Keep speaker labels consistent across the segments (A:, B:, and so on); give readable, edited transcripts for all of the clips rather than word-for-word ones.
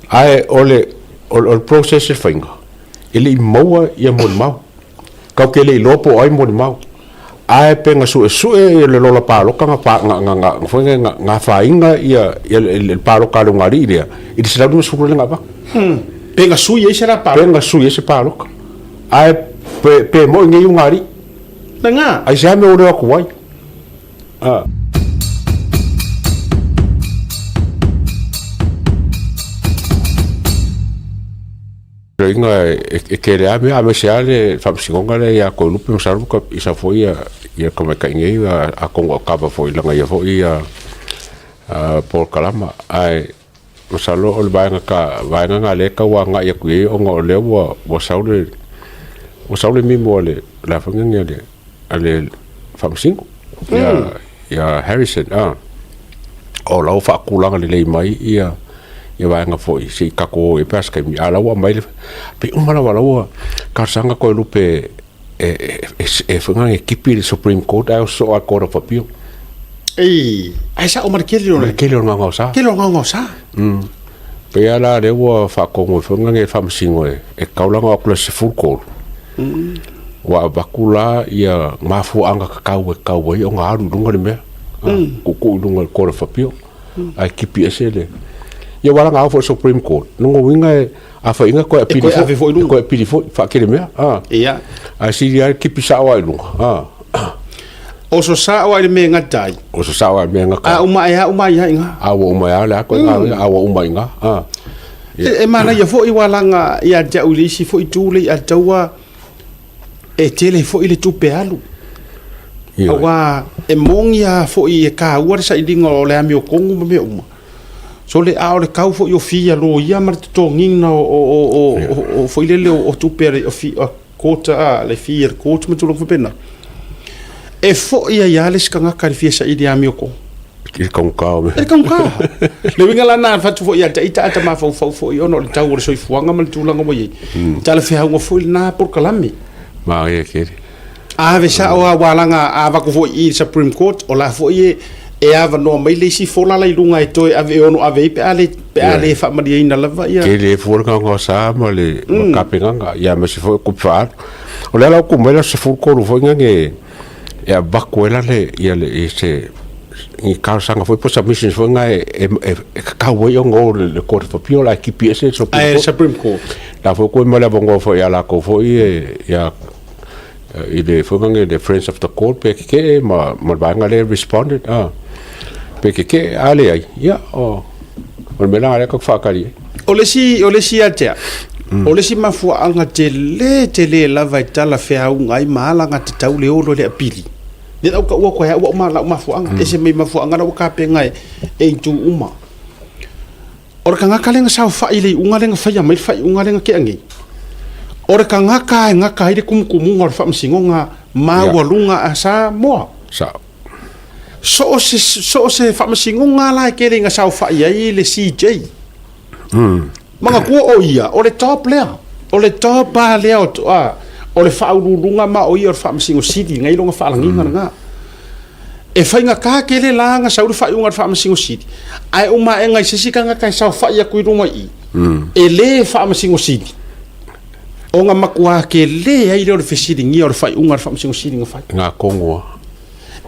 A: Ae o le o le process e faiga, e le i maua ia molimau. Kau ke le iloa po o ai molimau. Ae pe na suesue le lola paloka na na afaina ia le paloka a le ulugalii lea i le 150 lea na avatu.
B: Pe na sui ai se la paloka.
A: Pe na sui ai se paloka. Ae pe moi nei ulugalii.
B: Lena.
A: Aisea mea ua leo atu ai. Loiga e tele lava mea, aemaise lava le faamasinoga lea ia Toelupe ma Saluka i sa foi ia tamaitai nei, atonu o kava foi i lana ia foi polokalama. Ae masalo o le vaega vaega lena o lea e tau agai atu i ai ona o lea ua sau le ua sau le mimo a le le a foi lea a le Faamasino ia Harrison o la ua faatulaga lelei mai ia vaega foi se i tatou o i ai pe a se taimi, a o la ua aumai le pei uma lava la ua talosaga Toelupe e foi lea e tipi le Supreme Court ae oso lava i le Court of Appeal.
B: Ei, ae sao ma le tele o
A: le tele o le gaogaosa.
B: Tele o le gaogaosa.
A: Pei lava la lea ua faatonu ai foi lea e Faamasino e tatau la ona o atu i le aso 13. Ua avatu la ia mafuaaga tatau e tatau ai ona alu i luga le mea. Tuutuu i luga i le Court of Appeal. Ae tipi ese le... Ia aua la na ao foi i le Supreme Court. O lona uiga a faiga toe apili foi, foi luga. Toe apili foi, faatele mea.
B: Ia.
A: Ae sili lava le tipi sao lava i luga.
B: Oso sao lava i le mea e gata ai.
A: Oso sao lava i le mea e gata
B: ai. A uma ea uma ai lava i ina.
A: A ua uma ea le a koe a ua uma i ina.
B: E manaia foi ua laga ia te au i le isi foi itu le ia taua e tele foi le tupe alu. Aua e moni lava foi e taua le sailiga o le amiotonu ma mea uma. Sole, a o le tau foi o fee a loia ma le totogiina o foi lele o tupe a le court, le fee a le court ma tulaga faapena. E foi ai lava le isi tagata i le fia saili amiotonu.
A: I le taugata o mea.
B: I le taugata. Le uiga la lena, fai atu foi ia te ita a ta mafaufau foi ona o le tau o le soifuaga ma le tulaga ua i ai. Talafeauga foi lena polokalame.
A: Manaia tele.
B: Ave sao lava aua leaga a avatu foi i le Supreme Court, o la foi e avanoa mai le isi fola la i luga e toe ave e ono ave ai pe a le pe a le faamalieina lava ia.
A: Tele fua le gaogaosa ma le tapenaga, ia aemaise foi o tupe faaalu. O lea la ua tuu mai le aso 13 foi lea e avatu ai la le ia le i se ni talosaga foi po o submissions foi na e tatau ai ona o i le Court of Appeal ae tipi ese le
B: Supreme Court. Supreme Court.
A: La foi ua ma le avanoa foi ia latou foi ia i le foi lea le Friends of the Court pe kekee ma le vaega lea responded pe kekee a leai ia o le mea la lea tatou te faatali ai.
B: O le isi o le isi ia te au, o le isi mafuaaga tele tele lava e talafeauga ai ma alagatatau le olo i le apili, lea la ua taua atu ai au ma lau mafuaaga, ese mai mafuaaga la ua tapena e itu uma. O le tagata lea na saofai i le iuga lea na faia mai le faaiuga lea na tea nei, o le tagata e gata ai le tumutumuga o le faamasinoga maualuga a Samoa.
A: Sao.
B: So o se, so o se faamasinoga la e tele ina saofai ai le CJ. Manatua o ia, o le top lea. O le top lava lea o, a, o le faauluuluga ma o ia o le faamasino sili, na i lona faalagiga lena. E faigata tele la ona sau le faaiuga a le Faamasino Sili, ae uma aega i se isi tagata e saofai atu i luga i i, e le Faamasino Sili, ona matua tele ai lea o le fesiligia o le faaiuga a le Faamasino Sili na fai.
A: Ngā kongoa.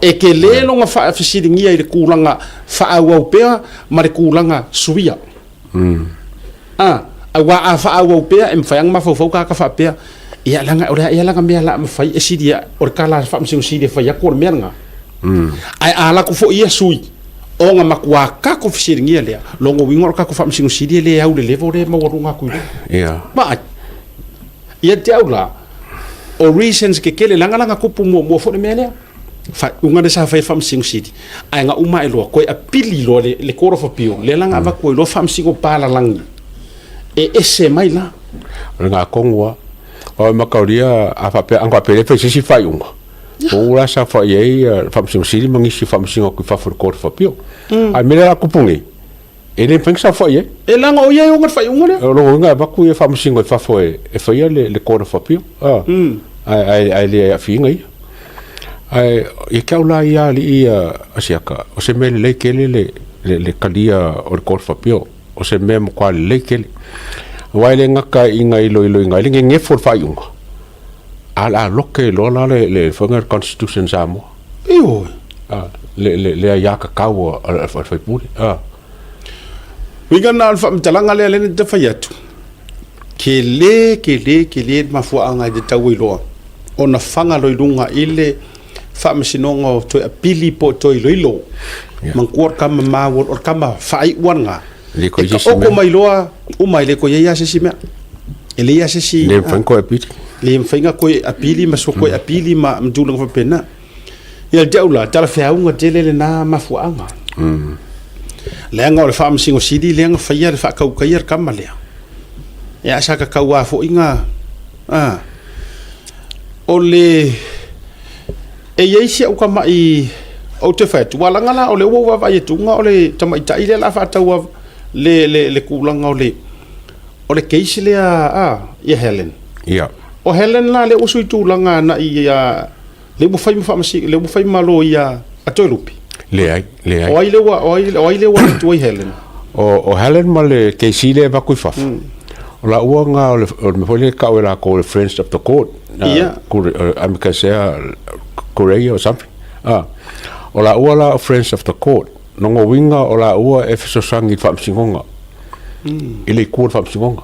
B: E tele lona fesiligia i le tulaga faaauau pea ma le tulaga suia. A, aua a faaauau pea, e mafai lava ona mafaufau tagata faapea, ia leaga o le a ea lana mea o le a mafai e sili a, o le tala a le Faamasino Sili e fai atu o le mea lena. Ae a alu atu foi ia sui, ona matua tatou fesiligia lea, lona uiga o le tatou Faamasino Sili e le au i le level lea e maualuga atu i luga. Vaai. Ia te au la, o reasons kekele, leaga la na tupu muamua foi le mea lea. Faaiuga lea sa fai e Faamasino Sili, ae na uma ae loa, toe apili loa le Court of Appeal, lea la na avatu ai loa Faamasino palalagi e ese mai la.
A: O le gatonu lava. Aua e mataulia a faapea, ana faapea e le fai se isi faaiuga, po ua la saofai ai le Faamasino Sili ma nisi Faamasino atu i fafo i le Court of Appeal. A o le mea lea o le a tupu nei, e le mafai ona saofai ai.
B: E leaga o ia e ona le faaiuga lea.
A: O lona uiga e avatu ia Faamasino i fafo e faia le Court of Appeal, ae le aafiaina ia. Ae ia te au la ia alii Asiata, o se mea lelei tele le talia o le Court of Appeal. o se mea matua lelei tele. Aua e le gata i ga iloiloiga ai le gegefo o le faaiuga, a o le a loke loa la le le faiga o le Constitution a Samoa.
B: Ioe.
A: A, le le le aiatatau a le faipule. A.
B: Uiga na o le faamatalaga lea lea na te fai atu, tele, tele, tele le mafuaaga e tatau ai loa ona faga loa i luga i le Faamasinoga o toe apili po o toe iloilo. Manatua o le tama ma o le tama faaiu lena.
A: Le
B: E taoto mai loa uma e le toe i ai lava se isi mea. E leai lava se isi.
A: Le mafai ona toe apili.
B: Le mafai ona toe apili ma sua toe apili ma tulaga faapena. Ia te au la, talafeauga tele lena mafuaaga. Leaga o le Faamasino Sili lea na faia le faatautaia le tama lea. Ia sa tatau lava foi na O le... E i ai si au tamai... Ou te fai atu, aua leaga la o lea ua ou vaavaai atu o le tamaitai lea o le a faataua le tulaga o le o le case lea a ia Helen.
A: Ia.
B: O Helen la lea ua sui tulaga agai ia lea ua fai ma faamasino, lea ua fai ma loia a Toelupe.
A: Leai, leai.
B: O ai lea ua o ai, o ai lea ua atu ai Helen?
A: O Helen ma le KC lea e avatu i fafo. O laua na o le o le mea foi lea e tau e latou o le Friends of the Court.
B: Ia.
A: Amicus ea Korea or something. Ah. O laua la o Friends of the Court. Lona uiga o laua e fesoasoani i le faamasinoga. I le itu o le faamasinoga.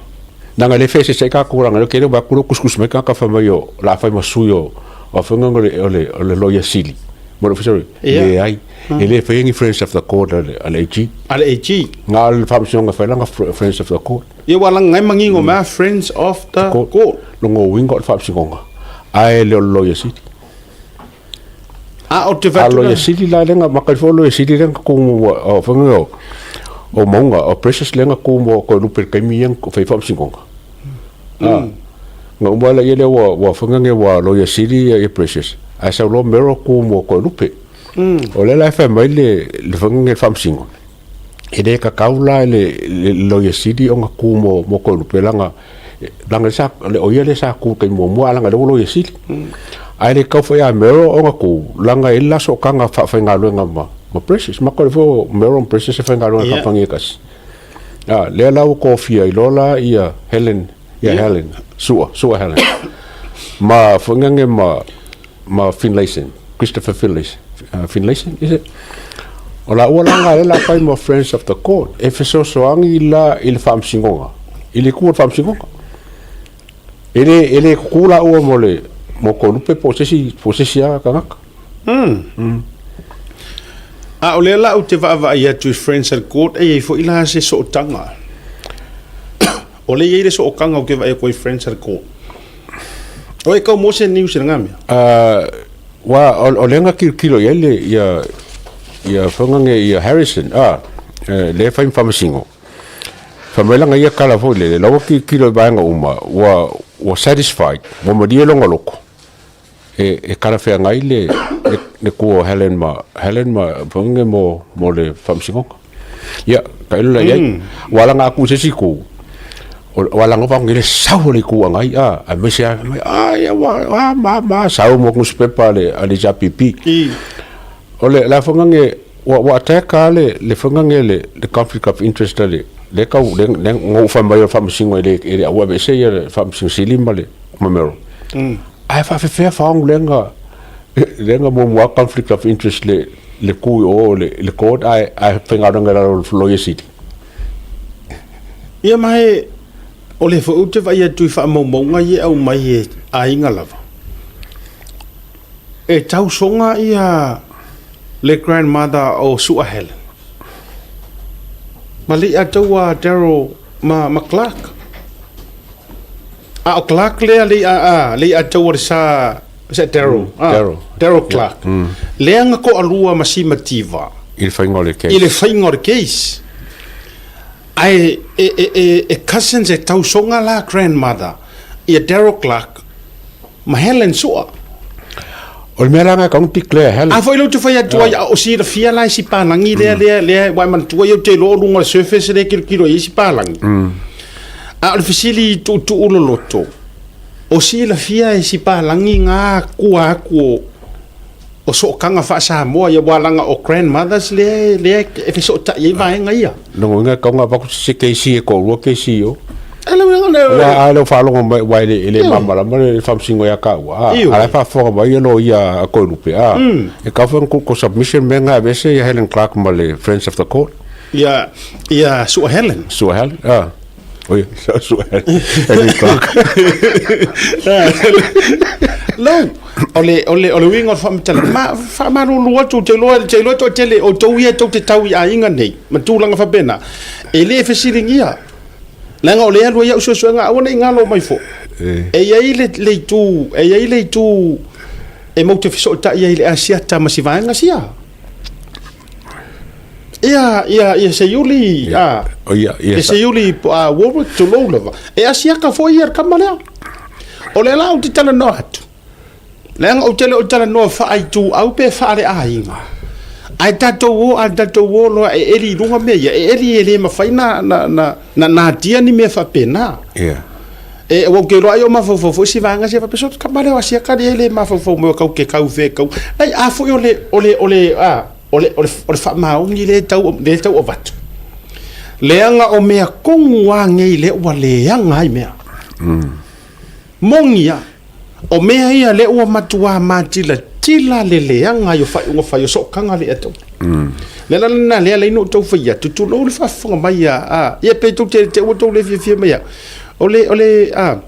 A: Leaga e le feeseeseai ai tatou leaga o lea e vaai atu lea ua tusitusi mai tagata fai mai o le a fai ma sui o afioga o le Loia Sili ma le Ofisa o le Leai, e le faia ni Friends of the Court a le AG.
B: A le AG.
A: Na o le Faamasinoga e fai lana Friends of the Court.
B: Ia ua laga ai manino mai Friends of the Court.
A: Lona uiga o le Faamasinoga, ae le o le Loia Sili.
B: A o te
A: A Loia Sili la lea na maka ifo Loia Sili lea na tu o faiga o o Mauga o Precious lea na tu mo Toelupe i le taimi ia na fai ai Faamasinoga. A na uma lea lea ua ua faiga nei ua Loia Sili ia Precious ae sau loa Merrill tu mo Toelupe. O lea la e fai mai le le faiga nei Faamasino e le tatau la i le Loia Sili ona tu mo mo Toelupe leaga leaga sa o ia lea sa tu i le taimi muamua ae leaga o lea ua Loia Sili. Ae le tatau foi ia Merrill ona tu leaga e i ai le la sootaga faafaigaluega ma ma Precious. Mata o lea foi o Merrill ma Precious e faigaluega i kamupani e tasi. A lea la ua tofia ai loa la ia Helen ia Helen Sua Sua Helen ma foi nge ma ma Finlayson Christopher Finlayson Finlayson is it? O laua la nga lea la fai ma Friends of the Court e fesoasoani la i le faamasinoga i le itu o le faamasinoga. E le e le kuku laua mo le mo Toelupe po o se isi po o se isi lava tagata.
B: A o lea la ou te vaavaai atu i Friends of the Court e i ai foi la se sootaga. O lea e i ai le sootaga ou te vaai atu ai i Friends of the Court. O e kau mo se news i lena mea?
A: Ua o lea na tilotilo i ai le ia ia faiga nei ia Harrison a lea e fai ma faamasino. Fai mai lana ia tala foi lele, la ua tilotilo i vaega uma ua ua satisfied, ua malie lona loto e e talafeagai le le tu o Helen ma Helen ma faiga nei mo mo le faamasinoga. Ia, tailo la i ai. Ua alaga atu i se isi itu, ua alaga atu le sau o le itu agai, a, aemaise lava, fai mai, ai, ua, a, ma, ma, sau mo nusipepa a le, a le HRPP. O le, le faiga nei, ua, ua attack lava le, le faiga nei le, le conflict of interest a le, lea tau, lea, lea na ou fai mai o le Faamasino e le, e le aua e aveese ia le Faamasino Sili ma le, ma Merrill. Ae faafefea faogulega, lea na muamua conflict of interest le, le tu i o le, le court ae, ae faigaluega i lalo o le Loia Sili.
B: Ia ma e, o lea foi ou te vaai atu i faamaumauga ia e aumai e aiga lava, e tausoga ia le grandmother o Sua Helen ma Lei'ataua Daryl ma, ma Clark. A o Clark lea lei a lei ataua le sa sa Daryl.
A: Daryl.
B: Daryl Clark. Lea na toalua ma si mativa.
A: I le faiga o le case.
B: I le faiga o le case. Ae e e e e cousins e tausoga la grandmother ia Daryl Clark ma Helen Sua.
A: O le mea la na e tau declare Helen.
B: A foi lea ou te fai atu ai, a o silafia la e si palagi lea, lea, lea, ua e manatua ia ou te iloa o luga o le surface lea e kilokilo ai isi palagi. A o le fesili i tuutuu loloto, o silafia e si palagi ga kua atu o, O sootaga faa-Samoa ia ua laga o grandmothers lea lea e fesootai ai vaega ia.
A: Lona uiga e tatau ona avatu se kesi e toalua kesi i o.
B: E le uiga le
A: Ia a le o faalogo mai aua e le e le malamalama le Faamasino ia taua a a la e faafofoga mai ia loia a Toelupe a e tatau foi ona tuu submission mea na e aveese ia Helen Clark ma le Friends of the Court.
B: Ia ia Sua Helen.
A: Sua Helen a. Oi, Sua Helen. Helen Clark.
B: Lo, o le o le o le uiga o le faamatalaga ma faamalulu atu ou te iloa te iloa toatele o outou ia tou te tau i aiga nei ma tulaga faapena e le fesiligia leaga o lea e alu ai au suesuega aua ne i galo mai foi e i ai le, le itu e i ai le itu e mou te fesootai ai i le Asiata ma si vaega sia ia ia ia Seiuli a
A: O ia, ia
B: e Seiuli a Warwick tulou lava e Asiata foi ia le kama lea o lea la ou te talanoa atu Leaga ou te le o talanoa faaituau pe faaleaiga. Ae tatou o, a tatou o loa e eli i luga mea ia, e eli e le mafai na, na, na, na natia ni mea faapena.
A: Yeah.
B: E, ua ou ke iloa ai o mafaufau foi si vaega sia faapea, so kama lea o Asiata e le mafaufau mai o kau ke kau fe kau. Ai, a foi o le, o le, o le, a, o le, o le, o le faamaoni lea tau, lea tau avatu. Leaga o mea kogu a nei lea ua leaga ai mea. Moni a, o mea ia lea ua matuā matilatila le leaga ai o faaiuga fai o sootaga le atau. Le ala lena lea alai na ou tau fai atu, tulou le faafofoga mai a, a, ia pe tou te, te ua tou le fiafia mai au. O le, o le, a,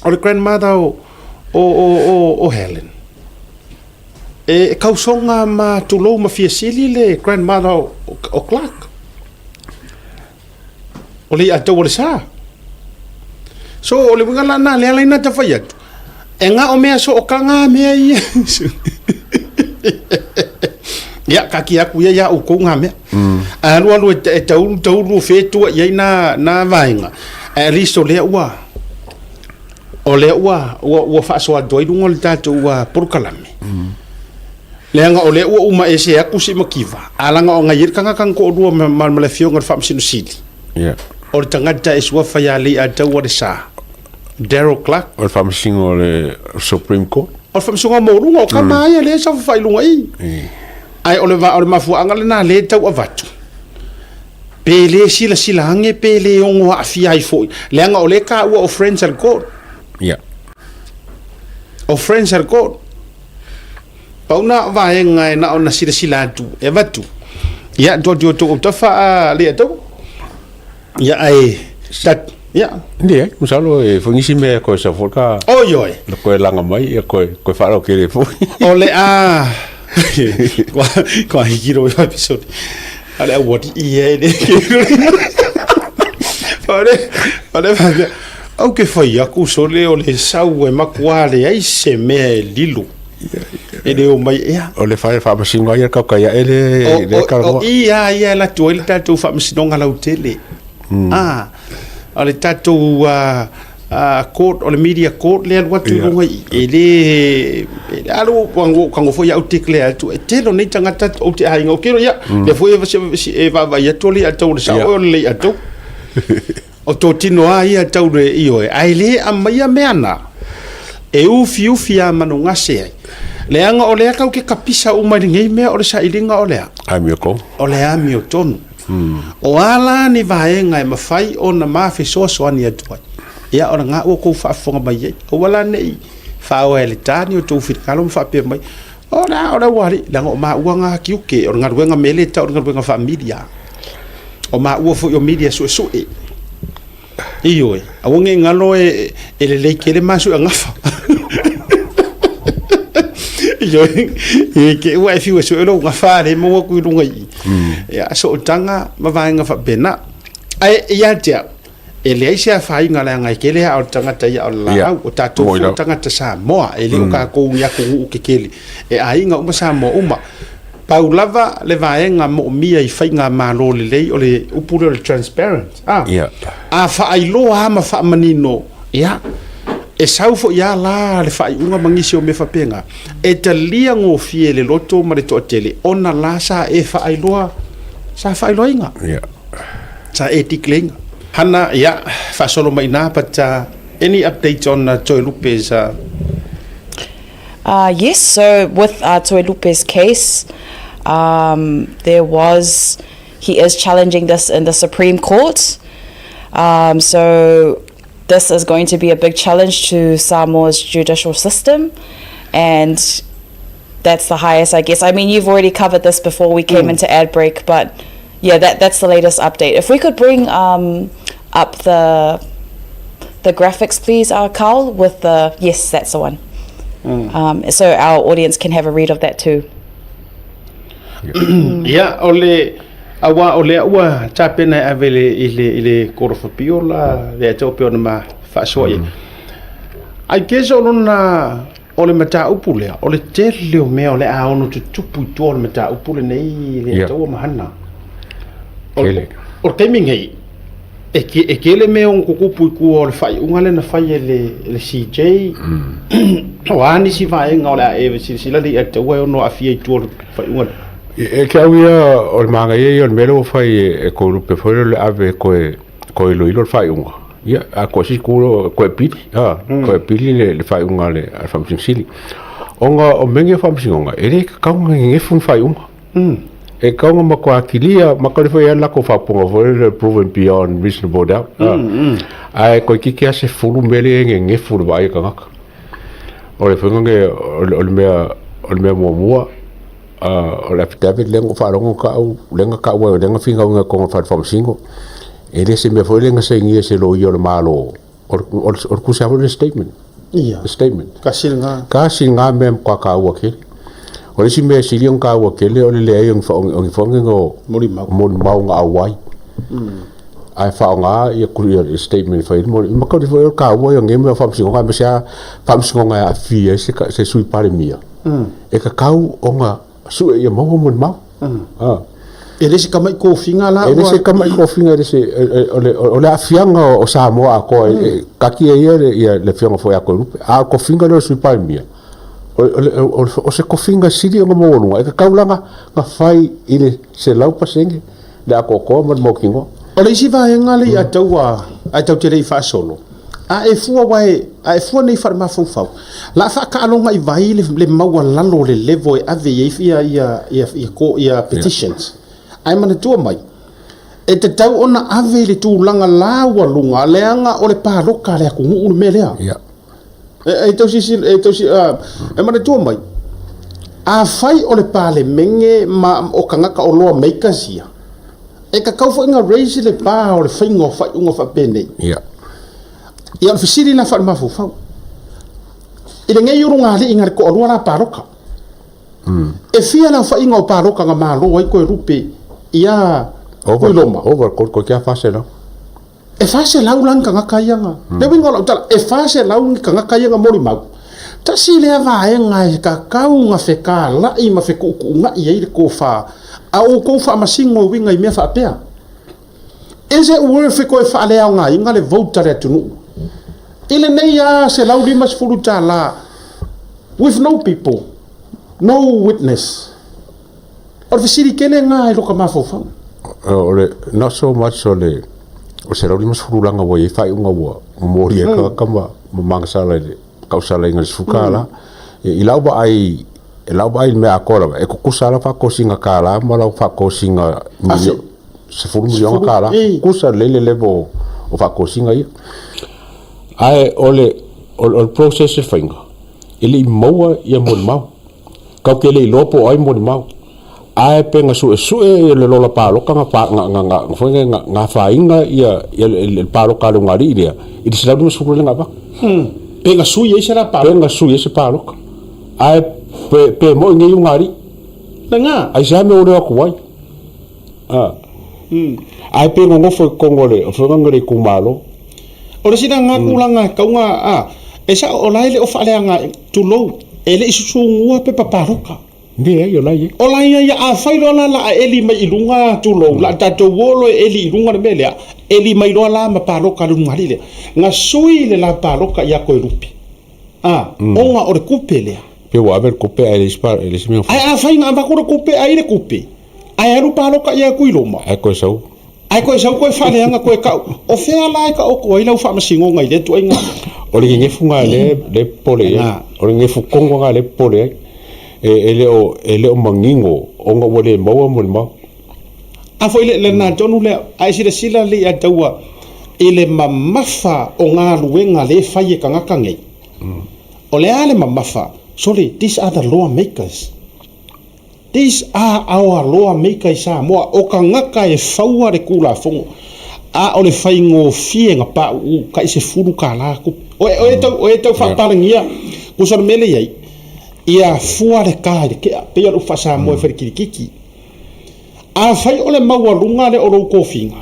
B: o le grandmother o, o, o, o, o Helen. E kausoga ma tulou ma fiasili le grandmother o, o Clark. O le i'a tau o le sa. So, o le uiga la na lea lai na ta fai atu. E nga o mea sootaga mea ia. Ia, ka ki aku ia ia o kou ngā mea. A alu alu e, e taulu taulu o whētua i ai nā, nā vaenga. At least o lea ua, o lea ua, ua, ua faasoa atu ai luga o le tātou ua polokalame. Leaga o lea ua uma ese atu si makiva, a laga o ngai ai le tagata na toalua ma, ma, ma le afioga i le Faamasino Sili.
A: Yeah.
B: O le tagata e suafa ia Lei'ataua le Sa, Daryl Clark.
A: O le Faamasino o le Supreme Court.
B: O le Faamasinoga Maualuga, o kama ia lea e saofafai i luga i. Ae o le, o le mafuaaga lena lea e tau avatu, pe le silasila ane pe le ono aafia ai foi, leaga o lea e taua o Friends of the Court.
A: Yeah.
B: O Friends of the Court. Pau na o vaega e na ona silasila atu e avatu. Ia, tua atu outou autafa a le atau. Ia, ae, tat, ia.
A: Leai, masalo e foi nisi mea e koe sau foi ka
B: Oi, oi.
A: na koe laga mai, ia koe, koe faalautele foi.
B: O le a, kua, kua hiki roi wa episode. A le aualii ia e le O le, o le faapea, au ke fai aku sole o le sau e makuā leai se mea e lilo. E le o mai ea.
A: O le fale faamasino ai a kaukai ae le le
B: O i a ia e latu ai le tatou faamasinoga lautele. Ah, o le tatou court, o le media court lea alu atu i luga i i, e le, e alu ua tago foi au declare atu, e tele o nei tagata ou te aiga, o kelo ia, lea foi e vaavaai atu o le atau o le sao o le lei atau. O tō tino a ia tau le ioe, ae le aumaia mea na, e ufiufi a manogase ai. Leaga o lea kau ke kapisa uma i lenei mea o le sailiga o lea.
A: Amiotonu.
B: O le amiotonu. O a la ni vaega e mafai ona ma fesoasoani atu ai, ia o lena ua tou faafofoga mai ai. Aua la ne i faaoa e le ta ni o tou finagalo ma faapea mai, o le a, o le aualii, leaga o maua na tiute, o le galuega mea lea e tau o le galuega faa-media. O maua foi o media suesue. Ioe, aua ne i galo e, e lelei tele ma sue gafa. Ioe, e ke ua e fiu e sue lou gafa le maua atu i luga i i. Ia, sootaga ma vaega faapena. Ae ia te au, e leai se afaina leaga e tele aa o le tagata ia o le laau, o tatou foi o tagata Samoa, e le o tatou ni atunuu tetele, e aiga uma Samoa uma. Pau lava le vaega moomia i faigamalo lelei o le upu lea o le transparent, a, a faailoa lava ma faamanino, ia, e sau foi lava la le faaiuga ma nisi o mea faapena, e talia gofie e le loto ma le toatele ona la sa e faailoa, sa faailoaina, sa e declare ina. Hana, ia, faasolo mai i ina, but any updates on Toelupe's?
C: Yes, so with uh, Toelupe's case, um, there was, he is challenging this in the Supreme Court. Um, so this is going to be a big challenge to Samoa's judicial system. And that's the highest, I guess. I mean, you've already covered this before we came mm. into ad break, but yeah, that, that's the latest update. If we could bring um, up the the graphics, please, uh, Carl, with the yes, that's the one. Mm. Um, so our audience can have a read of that too.
B: Ia, o le aua o lea ua tapena e ave le, i le, i le Court of Appeal la le ata o pe ona ma faasoa i. I guess o lona o le mataupu lea, o le tele o mea o le a ono tutupu i tua o le mataupu lenei le ata ua mahana. O, o le taimi nei, E, ke, e kele mea o tutupu i tua o le faaiuga lea na fai e le, e le CJ. O a nisi vaega o le a e silasila le ia te ua e ono aafia i tua o le faaiuga lea.
A: E ke au ia o le māngaia ia o le mea lea ua fai e, e Toelupe foi lea o le ave e toe, toe iloilo le faaiuga. Ia, a koe si kulo, koe pili, a, koe pili le, le faaiuga a le, a le Faamasino Sili. Ona o mea nei o faamasinoga, e le tatau ona nenefu ni faaiuga. E tatau ona matua kilia, ma kore foi e lako faaupuga foi lele proven beyond reasonable doubt. Ae toeitiiti lava 10 mea lea e nenefu i le vaai a tagata. O le faiga lenei o le mea o le mea muamua, o le affidavit lea na ou faalogo na tau, lea na tau ai, lea na finauina i totonu o le fale faamasino, e le o se mea foi lea na sainia e se loia o le Malo. O le tusa lava foi le statement.
B: Ia.
A: Le statement.
B: Tasi lena.
A: Tasi lena mea e matua taua tele. O le isi mea e sili ona taua tele o le leai o ni faaoga o
B: molimau.
A: Molimau na auai. Ae faaaoga ia ia statement e fai ai le molimau. Ma kaulei foi o le taua ia o nei mea o faamasinoga aemaise lava faamasinoga e aafia ai se Sui Palemia. E tatau ona sue ia maua molimau.
B: E le se tama'i tofiga
A: la ua. E le se tama'i tofiga, e le se, o le aafiaga o Samoa atoa, taatia ia le afioga foi ia Toelupe, a o le tofiga lea o le Sui Palemia, o se tofiga sili ona maualuga, e tatau la ona fai i le 100% le atoatoa ma le mautinoa.
B: O le isi vaega lea ia taua ae tatou te le i faasolo, a e fua aua e, a e fua nei faale-mafaufau, la a faataaloga i vai le, le maualalo o le level e ave i ai ia, ia, ia, ia, ia petitions. Ae manatua mai, e tatau ona ave i le tulaga laualuga, leaga o le paloka a le atunuu le mea lea.
A: Yeah.
B: E, e tau sisi, e tau si, uh, e manatua mai, afai o le Palemene ma o tagata o law makers ia, E tatau foi ona raise le bar o le faiga o faaiuga faapenei.
A: Ia.
B: Ia, o le fesili la faalemafaufau. I lenei ulugalii na le toalua la paloka. E fia le aofaiga o paloka na malo ai Toelupe ia Tuiloma?
A: Over, toeitiiti lava 400.
B: E 400 la ni tagata ia na. Le uiga o lau tala, e 400 ni tagata ia na molimau. Tasi lea vaega e tatau ona fetalai ma fetuutuunai ai le tofa a outou faamasino e uiga i mea faapea. Is it worth e toe faaleaogaina le vote a le atunuu i lenei lava $150 with no people, no witness? O le fesili tele lena i lota mafaufau.
A: O le, not so much o le, o le 150 laga ua i ai faaiuga ua momoli ai tagata ma, ma magasala i le tausalaiga i le 10 tala. I lau vaai, i lau vaai i le mea atoa lava, e tutusa lava faatosina tala ma lau faatosina
B: Afe.
A: 10 miliona tala. Tutusa lelei le level o faatosina ia. Ae o le, o le process e faiga, e le i maua ia molimau. Kau ke le iloa po o ai molimau. Ae pe na suesue le lola paloka na fa na na na foi na na afaina ia ia le paloka a le ugali'i lea i le 150 lea na avatu.
B: Pe na sui ai se la
A: paloka. Pe na sui ai se paloka. Ae pe pe mo'i nei ugali'i.
B: Lena.
A: Aisea mea ua leo atu ai. A. Ae pe nonofo i totonu o le o foi le itumalo.
B: O le sina nga tulaga e tau nga a e sao o la e le o faaleaga tulou e le i susugua pepa paloka.
A: Leai o la e i ai.
B: O la e i ai afai loa la la a eli mai i luga tulou la tatou o loa e eli i luga le mea lea eli mai loa la ma paloka a le ulugalii lea na sui le la paloka ia Toelupe a ona o le kupe lea.
A: Pe ua ave le kupe ae leai se mea.
B: Ae afai na avatu le kupe ai le kupe ae alu paloka ia Tuiloma.
A: Ae toe sau.
B: Ae koe sau koe faaleaga koe kau. O fea la e taoto ai lau faamasinoga i lea tuaiga mea?
A: O le gegefu na lea e popole i ai. O le gegefu tonu lena lea e popole ai. E le o, e le o manino ona ua le maua molimau.
B: A foi le lena tonu lea, a e silasila lelei ia Taua i le mamafa o galuega lea e fai e tagata nei. O le a le mamafa? Sorry, these are the law makers. These are our law maker i Samoa, o tagata e faua le Tulafono, a o le faigofie na pauu tai $10 tupe. O e, o e tau, o e tau faapalagia, tusa o le mea lea e i ai, ia fua le ta i le tea, pei o le upu faa-Samoa e fai i le kilikiti. Afai o le maualuga lea o lou tofiga,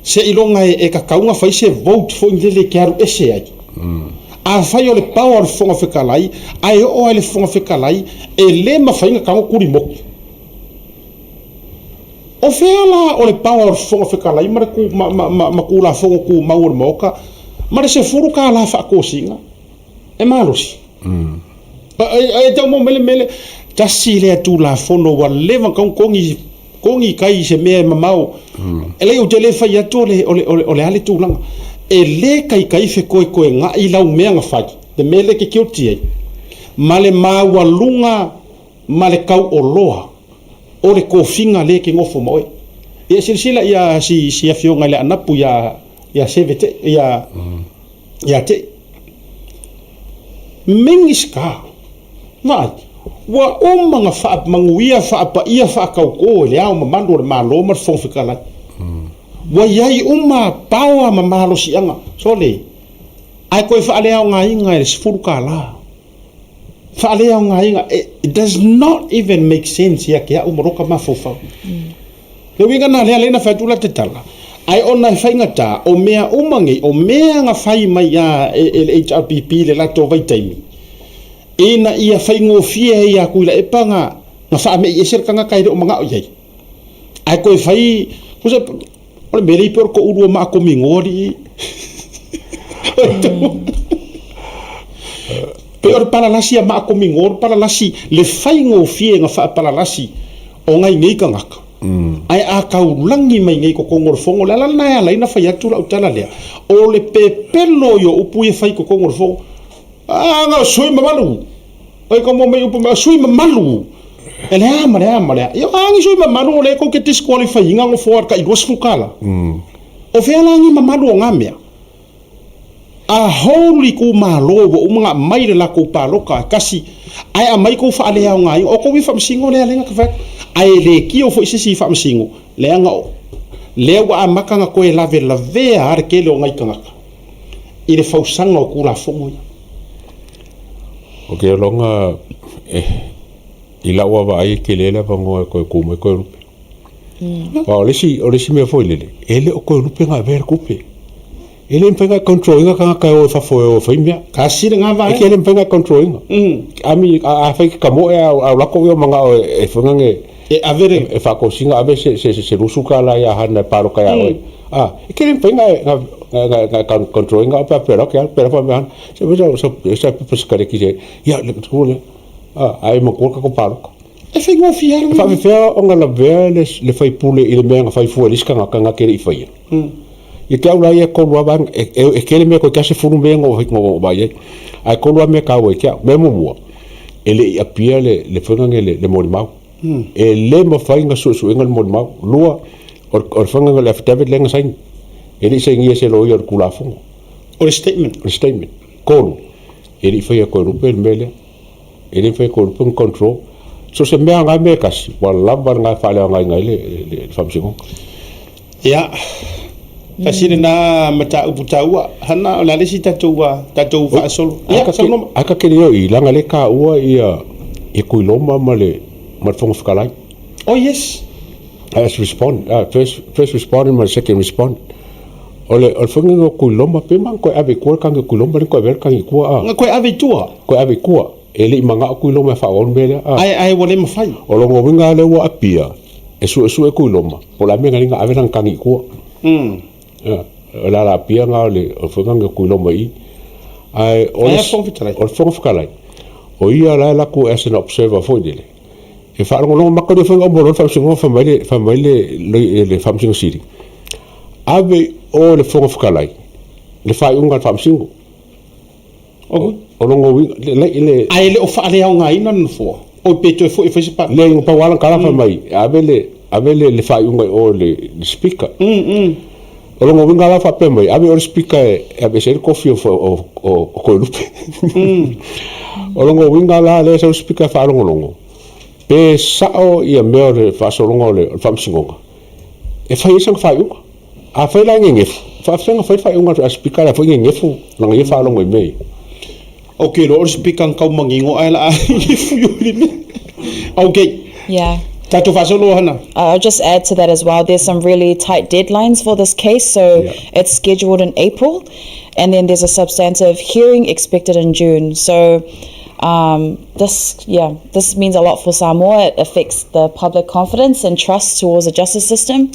B: seiloga e tatau ona fai se vote foi lele e te alu ese ai. Afai o le power o le Fofoga Fetalai, ae oo lava i le Fofoga Fetalai, e le mafai ona tago tulimotu. O fea la o le power o le Fofoga Fetalai ma le ma, ma, ma, ma Tulafono Tumau o le Maota ma le $10 faatosina? E malosi. E tau maua mai le mea lea, tasi lea Tulafono ua leva ona tatau ona togi, togi tai i se mea e mamao. E leai ou te le fai atu o le, o le, o le a le tulaga. E le taitai fetoetoegai lau mea na fai, le mea lea e te guilty ai, ma le maualuga ma le tauoloa o le tofiga lea e te nofo ma oe. Ia silasila ia si, si afioga i le Anapu ia, ia Seve te, ia, ia te. Minisita, vaai, ua uma ona faamanuia, faapaia, faatautō e le Ao Mamalu o le Malo ma le Fofoga Fetalai. Ua i ai uma power ma malosiaga, sole, ae toe faaleaogaina e le $10. Faaleaogaina, it does not even make sense ia te au ma lota mafaufau. Le uiga lena lea na fai atu la te tala, ae ona e faigata, o mea uma nei, o mea na fai mai a e le HRPP i le latou vaitaimi, ina ia faigofie ai ia Tuilaepa na, na faame'i ese le tagata e le o mana'o i ai. Ae toe fai, tusa, o le mea lea pei o le to'ulua maakomigoa alii. Pei o le palalasi a maakomigoa, o le palalasi, le faigofie na faapalalasi o nai nei tagata, ae a taulagi mai nei i totonu o le Fono, o le ala lena e ala ai ona fai atu lau tala lea, o le pepelo i o upu ia e fai i totonu o le Fono. A na o sui mamalu, oi ka mo mai upu mai, o sui mamalu, e le a ma le a ma le a. Ia, a ni sui mamalu o lea tou te disqualify ina nofoa i le tai $20. O fea la ni mamalu o na mea? A whole itumalo ua uma ona aumai le latou palota e tasi ae aumai tou faaleaogaina. O tou ia faamasino lea lea na ta fai atu. Ae le tio foi se isi i faamasino leaga o lea ua amata ona toe lavelavea lava le tele o nai tagata i le fausaga o Tulafono ia.
A: Ou te iloa i lau lava vaai e tele le avanoa e toe tu mai Toelupe. Aua o le isi, o le isi mea foi lele, e le o Toelupe na avea le tupe. E le mafai ona e control ina tagata e o i fafo e o e fai mea.
B: Tasi lena
A: vaega. E le mafai ona e control ina. I mean, a fai e te tamoe a o latou ia manao e fai nane
B: e ave le
A: e faatosina ave se se se $20 ia Hana e paloka ia oe. A, e te le mafai ona e control ina pe a pela ke pela fa mea. Se se se pe se kare ki se. Ia le tu le. A, ai matua ka ko paloka.
B: E faigofie lava.
A: E faapefea ona lavea le faipule i le mea na fai fua e le isi tagata na te le i faia? Ia te au la ia e tolu lava vaega, e tele mea toeitiiti lava 10 mea na ou vaai ai, ae tolu lava mea taua ia te au. Mea muamua, e le i apia le faiga lenei le molimau. E le mafai ona suesuega le molimau. Lua, o le faiga o le affidavit lea na saini, e le i sainia e se loia o le Tulafono.
B: O le statement.
A: O le statement. Tolu, e le i faia e Toelupe le mea lea. E le mafai e Toelupe ona control. So o se mea lena mea e tasi, ua lava lena e faaleaogaina ai le Faamasinoga.
B: Ia, tasi lena mataupu taua. Hana, o le a le isi tatou, tatou faasolo? Ia, saunoa
A: mai. Ae ta te le o i, leaga o lea e taua ia Tuiloma ma le Fofoga Fetalai.
B: Oh yes.
A: As respond, first respondent ma le second respondent. O le faiga o Tuiloma, pe ma toe ave i tua le tagi o Tuiloma, le toe ave le tagi i tua.
B: Na toe ave i tua?
A: Toe ave i tua. E le i manao Tuiloma e faaauau le mea lea.
B: Ae, ae ua le mafai.
A: O lona uiga lea ua apia, e suesue Tuiloma, po o le a mea na ala ai ona ave lana tagi i tua. O le ala apia lena o le faiga o Tuiloma i i. Ae o le Fofoga Fetalai, o ia la e alu atu as an observer foi lele, E faalogologo maka lea foi na uma loa le Faamasinoga fai mai le, fai mai le, le Faamasino Sili, ave i o le Fofoga Fetalai le faaiuga a le Faamasino. O lona uiga, le, le...
B: Ae le o faaleaogaina le Nofoa. Oi pe toe foi e fai se pa...
A: Leai, na pau lava lana tala fai mai, ave le, ave le, le faaiuga i o i le, le Speaker. O lona uiga la faapea mai, ave i o i le Speaker e aveese ai le tofi o, o, o, o Toelupe. O lona uiga la lea e sau le Speaker e faalogologo, pe sao ia mea o le faasologa o le, o le Faamasinoga, e fai ai sana faaiuga. Afai la e nenefu, e faafefea ona fai le faaiuga a le Speaker la foi nenefu lana ia faalogo i mea ia.
B: Ou te iloa o le Speaker na tau manino ae la nenefu i le mea. Okay.
C: Yeah.
B: Tatou faasolo Hana.
C: I'll just add to that as well. There's some really tight deadlines for this case, so yeah. it's scheduled in April, and then there's a substantive hearing expected in June. So um, this, yeah, this means a lot for Samoa. It affects the public confidence and trust towards the justice system.